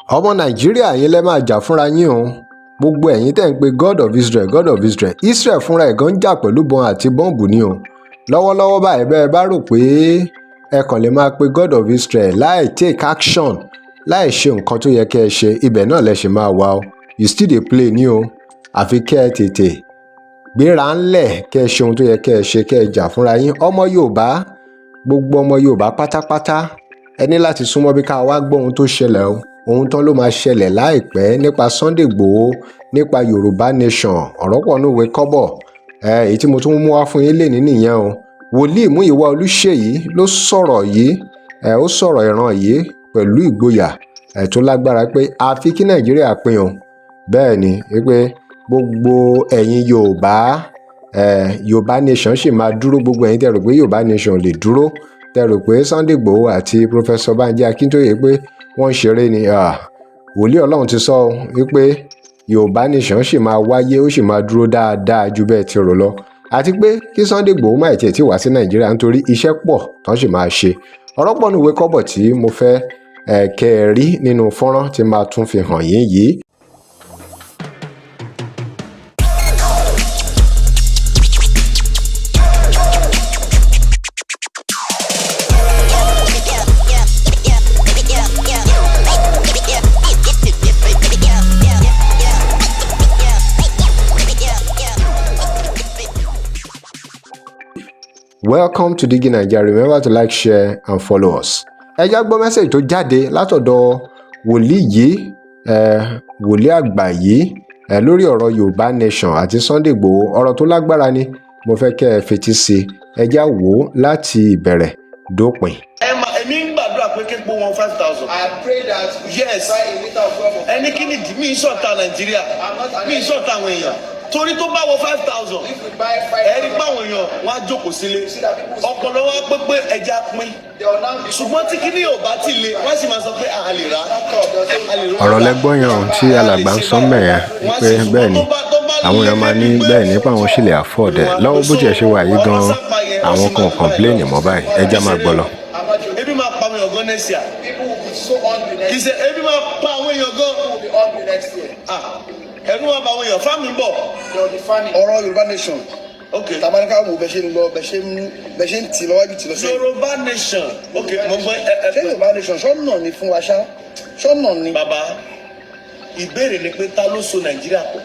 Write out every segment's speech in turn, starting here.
Ọmọ Nàìjíríà, yín lẹ máa jà fúnra yín o. Gbogbo ẹ̀yin tẹ́ ń pe God of Israel, God of Israel, Israel fúnra ẹ̀ gan ń jà pẹ̀lú ìbọn àti bọ́ǹbù ni o lọ́wọ́lọ́wọ́ báyìí. Bẹ́ẹ̀ bá rò pé ẹ kàn lè máa pe God of Israel láì take action, láì ṣe nǹkan tó yẹ kẹ́ ẹ ṣe, ibẹ̀ náà lẹ ṣe máa wà o. You still dey play ní o. Àfi kẹ́ ẹ tètè gbéra ńlẹ̀, kẹ́ ẹ ṣe ohun tó yẹ kẹ́ ẹ ṣe, kẹ́ ẹ jà fúnra yín. Ọmọ Yorùbá, gbogbo ọmọ Yorùbá pátápátá, ẹ ní láti súnmọ́ bí ká wá gbọ́ ohun tó ṣẹlẹ̀ o. Ohun tán ló máa ṣẹlẹ̀ láìpẹ́ nípa Sunday Igboho, nípa Yorùbá Nation. Ọ̀rọ̀ pọ̀ ní òwe kọ́bọ̀. Èyí tí mo tún mú wá fún yín lè ní nìyẹn o. Wòlíì Múyìwá Olúṣèyí ló sọ̀rọ̀ yìí. Ó sọ̀rọ̀ ìran yìí pẹ̀lú ìgboyà tó lágbára pé àfi kí Nàìjíríà pín o. Bẹ́ẹ̀ ni wípé gbogbo ẹ̀yin Yorùbá, Yorùbá Nation sì máa dúró. Gbogbo ẹ̀yin tẹ́ rò pé Yorùbá Nation lè dúró, tẹ́ rò pé Sunday Igboho àti Professor Banji Akintoye pé wọ́n ń ṣeré ni, wòlíì Ọlọ́run ti sọ wípé Yorùbá Nation sì máa wáyé, ó sì máa dúró dáadáa ju bẹ́ẹ̀ ti rò lọ, àti pé kí Sunday Igboho má tiẹ̀ tí wá sí Nàìjíríà nítorí iṣẹ́ pọ̀ tán sì máa ṣe. Ọ̀rọ̀ pọ̀ ní ìwé kọ́bọ̀ tí mo fẹ́ kẹ́ ẹ rí nínú fọ́nrán tí máa tún fi hàn yín yìí. Welcome to Digi Naija. Remember to like, share and follow us. Ẹ já gbọ́ message tó jáde látọ̀dọ̀ wòlíì yìí, wòlíì àgbà yìí, lórí ọ̀rọ̀ Yorùbá Nation àti Sunday Igboho. Ọ̀rọ̀ tó lágbára ni, mo fẹ́ kẹ́ ẹ fetí sí i. Ẹ já wò ó láti ìbẹ̀rẹ̀ dópin. Ẹ ma, èmi ń gbàdúrà pé képo wọn 5,000. I pray that we Yes. buy a liter of fuel for Ẹni kí ni mi ń ṣọ̀tá Nàìjíríà, mi ń ṣọ̀tá àwọn èèyàn, torí tó bá wọ 5,000, If we buy five ẹ rí pé àwọn èèyàn wọn á jókòó sílé, ọpọlọ wọn á pé pé ẹja pín. They will now be Ṣùgbọ́n tí kíní ò bá ti le, wọ́n sì máa sọ pé a lè rà á, a lè rà. Ọ̀rọ̀ lẹ́gbọ́n yẹn ohun tí alàgbà ń sọ mẹ́yẹn pé bẹ́ẹ̀ ni àwọn èèyàn máa ní, bẹ́ẹ̀ ní pé àwọn sì lè afford ẹ̀ lọ́wọ́. Bó tiẹ̀ ṣe wà yìí gan-an, àwọn kan ò complain mọ́ báyìí. Ẹ já máa gbọ́ lọ. I'm not joking. Ebi máa pa àwọn èèyàn gan next year. People will be so hungry next Kì í ṣe ebi máa pa àwọn èèyàn gan. People will be hungry next year. Ah, ẹnu máa pa àwọn èèyàn, famine bọ̀. There will be famine. Ọ̀rọ̀ Yorùbá Nation, tabaníkà wo bẹ ṣe ń lọ, bẹ ṣe ń tì lọ́wájú, tì lọ sẹ́yìn. Yorùbá Nation, OK, mo gbọ́ ẹ ẹ. Ṣé Yorùbá Nation ṣọ́nà ni fún wa ṣá? Ṣọ́nà ni? Bàbá, ìbéèrè ni pé ta ló so Nàìjíríà pọ̀?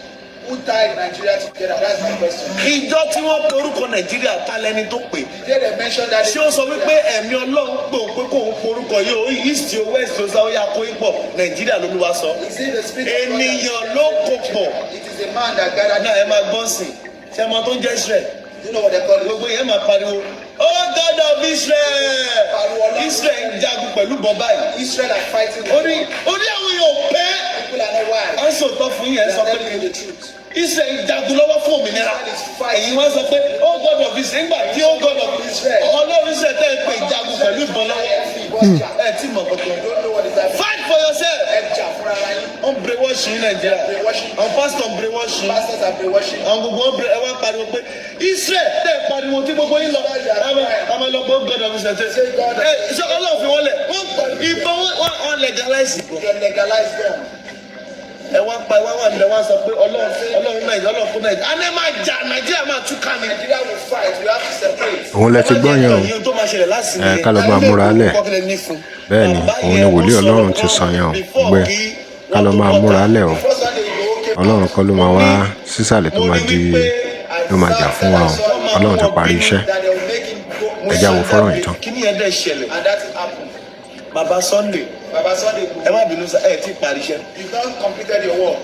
Who tied Nigeria together? That's my question. Ìjọ tí wọ́n pe orúkọ Nàìjíríà, ta lẹni tó pè? Did they mention that? Ṣé ó sọ wípé ẹ̀mí Ọlọ́run pè ó pé kóun porúkọ yìí o, east o, west o, south, yà kó ipò Nàìjíríà lÓlúwa sọ? Is it the spirit of God? Ènìyàn ló kó pọ̀. It is a man that gathered. Náà ẹ máa gbọ́n sìn, ṣé ọmọ tó ń jẹ́ Israel? Do you know what they call it? Gbogbo yẹn máa pariwo, "Oh God of Israel." Israel ń jagun pẹ̀lú bọ́ báyìí. Israel are fighting. Ó ní àwọn èèyàn pé People are not wise. à ń sòótọ́ fún yín, ẹ̀ sọ They are pé telling you the truth. Israel ń jagun lọ́wọ́ fún òmìnira. Èyí wọ́n sọ pé, "Oh God of Israel." Nígbà tí oh God of Israel, Ọlọ́run Israel tẹ́ ẹ pé, jagun pẹ̀lú ìbọn lọ́wọ́, ẹ tí mọ̀ kankan. You don't know what is happening. Fight for yourself. Ẹ jà fúnra ara yín. Wọ́n brainwash ní Nàìjíríà, àwọn pastor ń brainwash. Pastors are brainwashing. Àwọn gbogbo wọn ẹ wá pariwo pé Israel tẹ́ ẹ pariwo tí gbogbo yín lọ, ẹ máa lọ pé God of Israel tẹ́ ẹ ṣé Ọlọ́run fi wọ́n lẹ̀? Wọ́n ìbọn wọn legalize ìbọn. They legalize them. Ẹ wá pa, ẹ wá wà nílẹ̀, wá sọ pé Ọlọ́run, Ọlọ́run Nàìjíríà, Ọlọ́run fún Nàìjíríà àná, ẹ máa jà, Nàìjíríà máa túká ni. Nigeria will fight. We have to separate. Òun lẹ ti gbọ́ yẹn o. Ìyẹn tó máa ṣẹlẹ̀ láti Ẹ ká lọ máa múra lẹ̀. Kọ́kílẹ̀ ní fún. Bẹ́ẹ̀ ni, òun ni wòlíì Ọlọ́run ti sọ yẹn o pé ká lọ máa múra lẹ̀ o. First Sunday Igboho came. Ọlọ́run kọ́ ló máa wá sísàlẹ̀ tó máa di ló máa jà fún wa o. Ọlọ́run ti parí iṣẹ́. That they will make him go. Ẹ já wo fọ́nrán yìí tán. Kí ni yẹn dẹ̀ ṣẹlẹ̀? And that it happened. Bàbá Sunday, Baba Sunday ẹ Igboho, má bínú sá, ẹ ti parí iṣẹ́. You've not completed your work.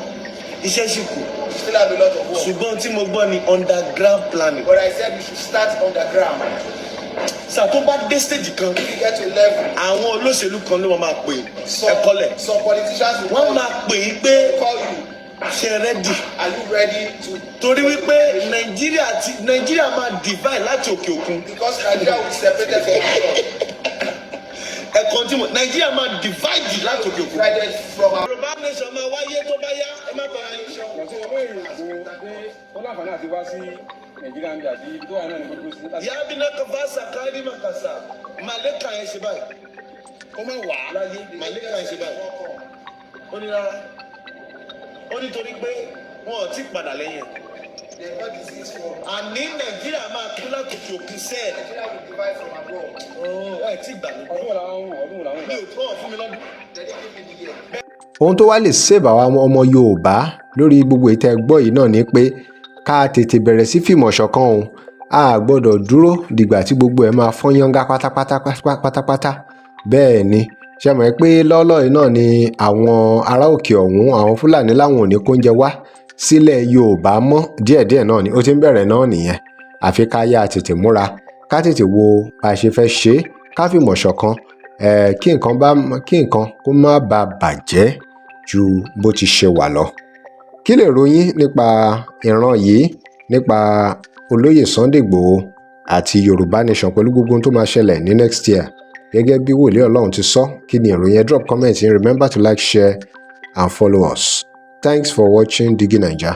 Iṣẹ́ sì kù. You still have a lot of work. Ṣùgbọ́n tí mo gbọ́ ni underground planning. But I said we should start underground. Sà, tó bá dé stage kan, If you get to a level, àwọn olóṣèlú kan ló máa pè é, ẹ kọ́lẹ̀. some politicians will Wọ́n call, máa pè é pé call you. ṣe ready? Are you ready to? Torí wípé Nàìjíríà ti Nàìjíríà máa divide láti òkè òkun. Because Nigeria will be separated from abroad. Ẹ̀kan tí mo Nàìjíríà máa divide láti òkè òkun. Divided from our. Yorùbá Nation máa wáyé tó bá yá, ẹ má tọ́ra yín. Ìgbà tí wọ́n èrò pé ó láǹfààní àti wá sí Nàìjíríà ń bí àbí ibi tó wà náà ní gbogbo sí láti. Yabina kafasa kárí makasa maleka yẹn ṣe báyìí Kó má wà á. láyé, maleka yẹn ṣe báyìí. Ó ní rárá, ó ní torí pé wọn ò tí padà lẹ́yìn ẹ̀. They got disease from Àní Nàìjíríà máa kú látòkè òkun sẹ́ẹ̀. Nigeria will divide from abroad. Ẹ tí gbà mí. Ọdún wo làwọn ń wò? Ọdún wo làwọn ń Mi wò? ò tó ọ̀ fún mi lọ́dún. They didn't give me the year. Ohun tó wá lè save àwa ọmọ Yorùbá lórí gbogbo ìtẹ́ gbọ́ yìí náà ni pé ká tètè bẹ̀rẹ̀ sí fìmọ̀ ṣọ̀kan o. A gbọ́dọ̀ dúró dìgbà tí gbogbo ẹ̀ máa fọ́n yángá pátápátá pátápátá. Bẹ́ẹ̀ ni, ṣe mọ̀ pé lọ́ọ́lọ́ yìí náà ni àwọn ará òkè ọ̀hún, àwọn Fúlàní láwọn ò ní kóúnjẹ wá sílẹ̀ Yorùbá mọ́. Díẹ̀díẹ̀ náà ni ó ti ń bẹ̀rẹ̀ náà nìyẹn. Àfi ká yá tètè múra, ká tètè wo bá a ṣe fẹ́ ṣe é, ká fìmọ̀ ṣọ̀kan, kí nǹkan bá kí nǹkan kó má bàa bàjẹ́ ju bó ti ṣe wà lọ. Kí lè ròyìn nípa ìran yìí, nípa olóyè Sunday Igboho àti Yorùbá Nation pẹ̀lú gbogbo ohun tó máa ṣẹlẹ̀ ní next year gẹ́gẹ́ bí wòlíì Ọlọ́run ti sọ? Kí ni ìròyìn ẹ? Drop comment yín. Remember to like, share and follow us. Thanks for watching Digi Naija.